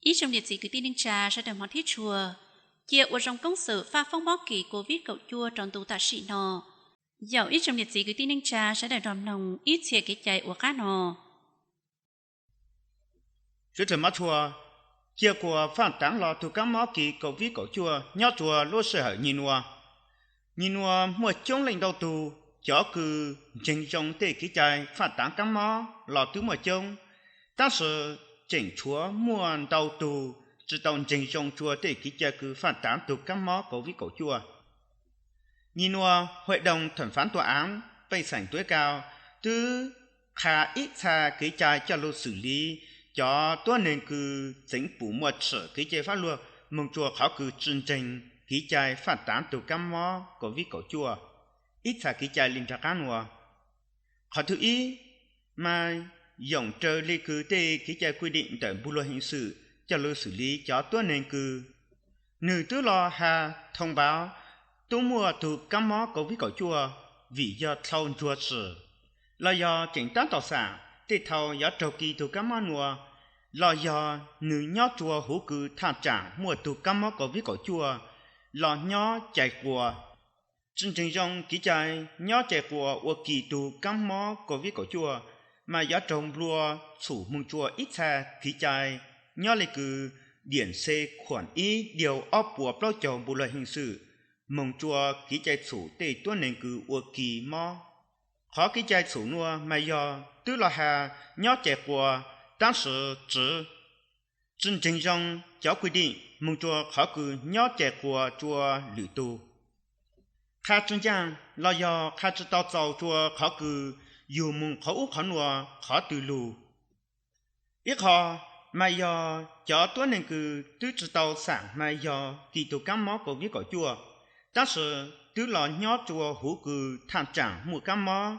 Ib tsoom niam txiv kwv tij neej tsa sawv daws hmov thiab tshua, cia ua zoo koob xwm faj foob mob kis Covid kaum cuaj rau ntu tam sim no. Yaum ib tsoom niam txiv kwv tij neej tsa sawv daws nrog mloog ib txhia kev cai uas qab no. Sawv daws hmov tshua, cia kuas faj taav los tug kaab mob kis Covid kaum cuaj nyob rua lub sij hawm nyim nua. Nyim nua muaj coob leej ntau tug cov kws ntseeg zoo tej kev cai faj taav kaab mob los twb muaj coob, tab sis tseem tshuav muaj ntau tug tsi tau ntseeg zoo rua tej kev cai kws faj taav tug kaab mob Covid kaum cuaj. Nyim nua Hội đồng Thẩm phán Tòa án pej xeem tuav kaus twb qha ib txha kev cai coj lug xwm liv cov tuab neeg kws txeev pum muaj tshwm kev cai fab luag moog rua qhov kws tsi ntseeg kev cai faj taav tug kaab mob Covid kaum cuaj. Ib txha kev cai le nraag qaab nua. Qhov thib ib, mas yoom raws le kws tej kev cai quy định ntawm bộ luật hình sự coj lug xwm liv cov tuab neeg kws nwg twb los has thông báo tub muaj tug kaab mob Covid kaum cuaj vim yog dlhau ntsuag swm, los yog tseem taab tom xaam tej thaus yuav raug kis tug kaab mob nua, los yog nwg nyob rua huv kws thaaj tsaam muaj tug kaab mob Covid kaum cuaj los nyob cai quas. Tsi ntseeg zoo kev cai nyob cai quas ua kis tug kaab mob Covid kaum cuaj, mas yuav raug nplua txhum moog rua ib txha kev cai nyob le kws điểm C khoảng ib điều ob puas plaub caug bộ luật hình sự moog rua kev cai txhum tej tuab neeg kws ua kis mob. Qhov kev cai txhum nua mas yog twb los has nyob cai quas, tab sis tsi tsi ntseeg zoo cov quy định moog rua qhov kws nyob cai quas rua lwm tug, qha tsi ncaaj los yog qha tsi tau txaus rua qhov kws yug moog qhov ub qhov nua qhov twg lug. Ib qho, mas yog cov tuab neeg kws twb tsi tau xaam mas yog kis tug kaab mob Covid kaum cuaj, tab sis twb los nyob rua huv kws thaaj tsaam muaj kaab mob,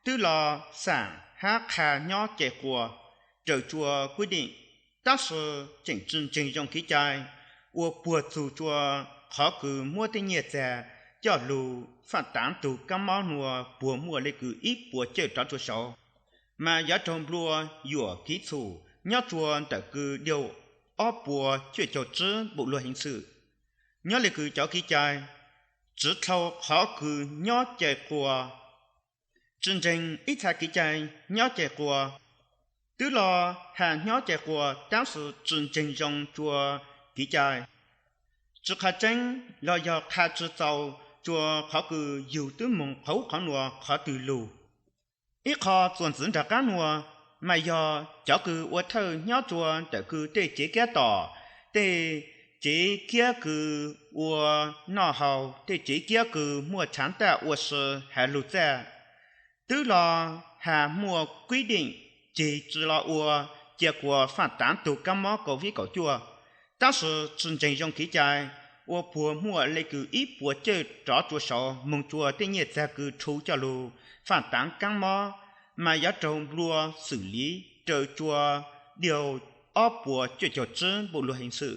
twb los xaam hab qha nyob cai quas raws rua quy định, tab sis tseem tsi ntseeg zoo kev cai, ua puag txug rua qhov kws muab tej nyiaj txag coj lug faj taav tug kaab mob nua puag muaj le kws ib puas cawj rov rua saud, mas yuav raug nplua yuam kev txhum nyob rua ntawm kws điều ob puas cuaj caug tsib bộ luật hình sự. Nyob le kws cov kev cai tsi dlhau qhov kws nyob cai quas, tsi ntseeg ib txha kev cai nyob cai quas, twb los has nyob cai quas tab sis tsi ntseeg zoo rua kev cai, tsi qha tseeb los yog qha tsi txaus rua qhov kws yug twb moog qhov ub qhov nua qhov twg lug. Ib qho txuas ntxiv nraag qaab nua, mas yog cov kws ua thawj nyob rua ntawm kws tej tsev kiab tom, tej tsev kiab kws ua noj haus, tej tsev kiab kws muaj tshaav taj ua si has lug txaj, twb los has muaj quy định ceg tsi los ua, cia kuas faj taav tug kaab mob Covid kaum cuaj, tab sis tsi ntseeg zoo kev cai, ua puag muaj le kws ib puas cawj rov rua saud moog rua tej nyiaj txag kws rhu coj lug faj taav kaab mob, mas yuav raug nplua xwm liv raws rua điều ob puas cuaj caug tsib bộ luật hình sự.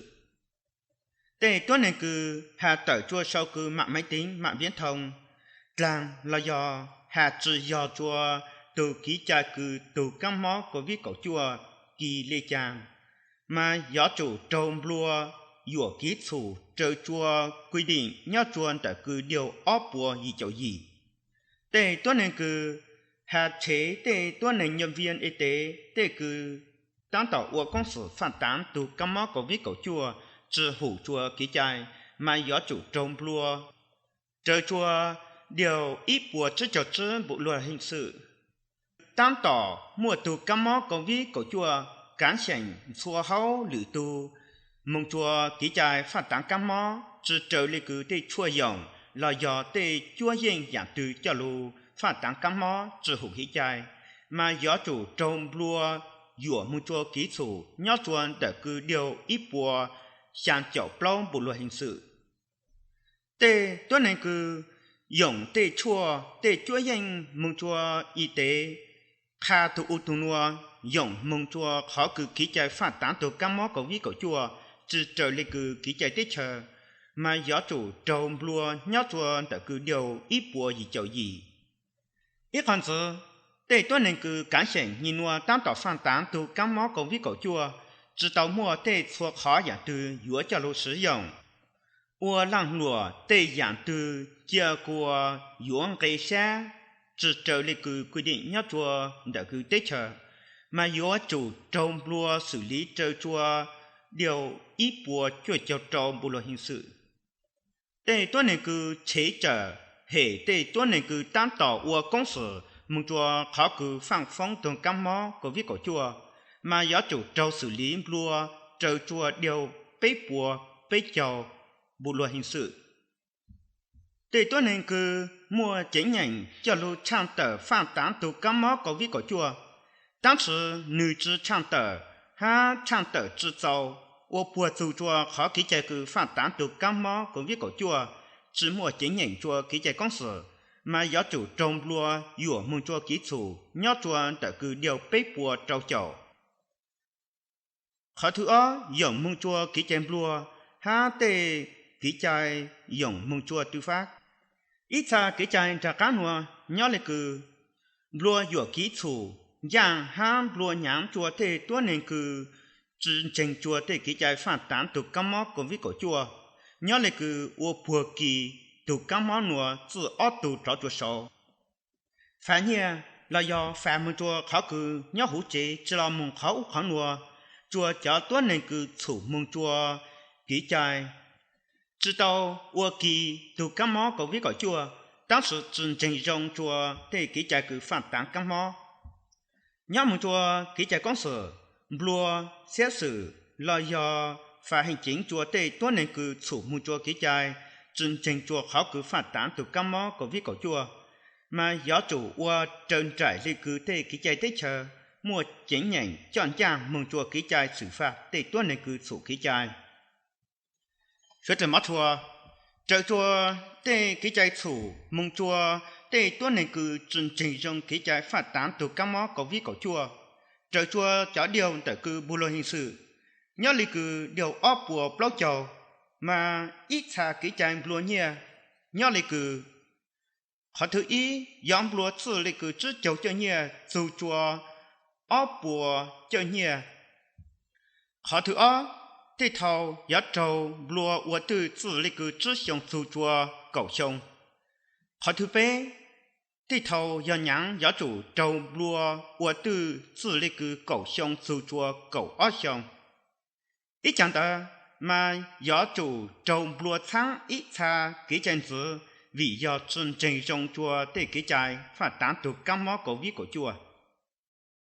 Tej tuab neeg kws has tawm rua sau kws mạng máy tính, mạng viễn thông dlaag los yog has tsi yog rua tug kev cai kws tug kaab mob Covid kaum cuaj kis le caag, mas yuav tsum raug nplua yuam kev txhum raws rua quy định nyob rua ntawm kws điều ob puas yim caum yim. Tej tuab neeg kws has tshev tej tuab neeg nhân viên y tế, tej kws taab tom ua koob xwm faj taav tug kaab mob Covid kaum cuaj tsi hum rua kev cai, mas yuav tsum raug nplua raws rua điều ib puas tsib caug tsib bộ luật hình sự. Taab tom muaj tug kaab mob Covid kaum cuaj kaav xyeem ntxhua hauv lwm tug moog rua kev cai faj taav kaab mob tsi raws le kws tej tshuaj yoom los yog tej cuab yeej yaam twg coj lug faj taav kaab mob tsi hum kev cai, mas yuav tsum raug nplua yuam moog rua kev txhum nyob rua ntawm kws điều ib puas xyaa caum plaub bộ luật hình sự. Tej tuab neeg kws yoom tej tshuaj tej cuab yeej moog rua y tế, qha tug u tug nua yoom moog rua qhov kws kev cai faj taav tug kaab mob Covid kaum cuaj tsi raws le kws kev cai teb chaws, mas yuav tsum raug nplua nyob rua ntawm kws điều ib puas yim caum yim. Ib qho ntxiv, tej tuab neeg kws kaav xyeem nyim nua taab tom faj taav tug kaab mob Covid kaum cuaj tsi tau muaj tej txhua qhov yaam twg yuav coj lug swv yoog. Ua laag luam tej yaam twg cia kuas yuav nqe sab tsi raws le kws quy định nyob rua ntawm kws teb chaws, mas yuav tsum raug nplua xwm liv raws rua điều ib puas cuaj caug rau bộ luật hình sự. Tej tuab neeg kws tshev tsawm hem tej tuab neeg kws taab tom ua koob xwm moog rua qhov kws faaj foob tug kaab mob COVID kaum cuaj, mas yuav tsum raug xwm liv nplua raws rua điều peb puas peb caug bộ luật hình sự. Tej tuab neeg kws muaj ceev nyeem coj lug tshaaj tawm faaj taav tug kaab mob COVID kaum cuaj, tab sis nwg tsi tshaaj tawm hab tshaaj tawm tsi txaus ua puag txug rua qhov kev cai kws faaj taav tug kaab mob COVID kaum cuaj tsi muaj ceev nyeem rua kev cai koob xwm, mas yuav tsum raug nplua yuam moog rua kev txhum nyob rua ntawm kws điều peb puas rau caum. Qhov thib ob yoom moog rua kev cai nplua hab tej kev cai yoom moog rua tư pháp. Ib txha kev cai nraag qaab nua nyob le kws nplua yuam kev txhum ncaaj hab nplua nyaav rua tej tuab neeg kws tsi ntseeg rua tej kev cai faaj taav tug kaab mob COVID kaum cuaj, nyob le kws ua puag kis tug kaab mob nua txij ob tug rov rua saud. Fas nyiaj los yog fas moog rua qhov kws nyob huv tsev tsi los moog qhov ub qhov nua rua cov tuab neeg kws txhum moog rua kev cai, tsi tau ua kis tug kaab mob COVID kaum cuaj, tab sis tsi ntseeg zoo rua tej kev cai kws faaj taav kaab mob. Nyob moog rua kev cai koob xwm, nplua, xiab xwm los yog fas heej ceev rua tej tuab neeg kws txhum moog rua kev cai tsi ntseeg rua qhov kws faaj taav tug kaab mob COVID kaum cuaj, mas yuav tsum ua raws nraim le kws tej kev cai teb chaws muaj ceev nyeem coj ncaaj moog rua kev cai xwm faj tej tuab neeg kws txhum kev cai. Suav dlawg mov tshua, raws rua tej kev cai txhum moog rua tej tuab neeg kws tsi ntseeg zoo kev cai faaj taav tug kaab mob COVID kaum cuaj, raws rua cov điều ntawm kws bộ luật hình sự, nyob le kws điều ob puas plaub caug, mas ib txha kev cai nplua nyiaj nyob le kws: Qhov thib ib, yuav nplua txij le kws tsib caug cawj nyiaj txug rua ob puas cawj nyiaj. Qhov thib ob, tej thaus yuav raug nplua ua twj txij le kws tsib xyoo txug rua kaum xyoo. Qhov thib peb, tej thaus yog nyaav yuav tsum raug nplua ua twj txij le kws kaum xyoo txug rua kaum ob xyoo. Ib caag ntawd mas yuav tsum raug nplua txhaab ib txha kev cai ntxiv vim yog tsi ntseeg zoo rua tej kev cai faaj taav tug kaab mob COVID kaum cuaj.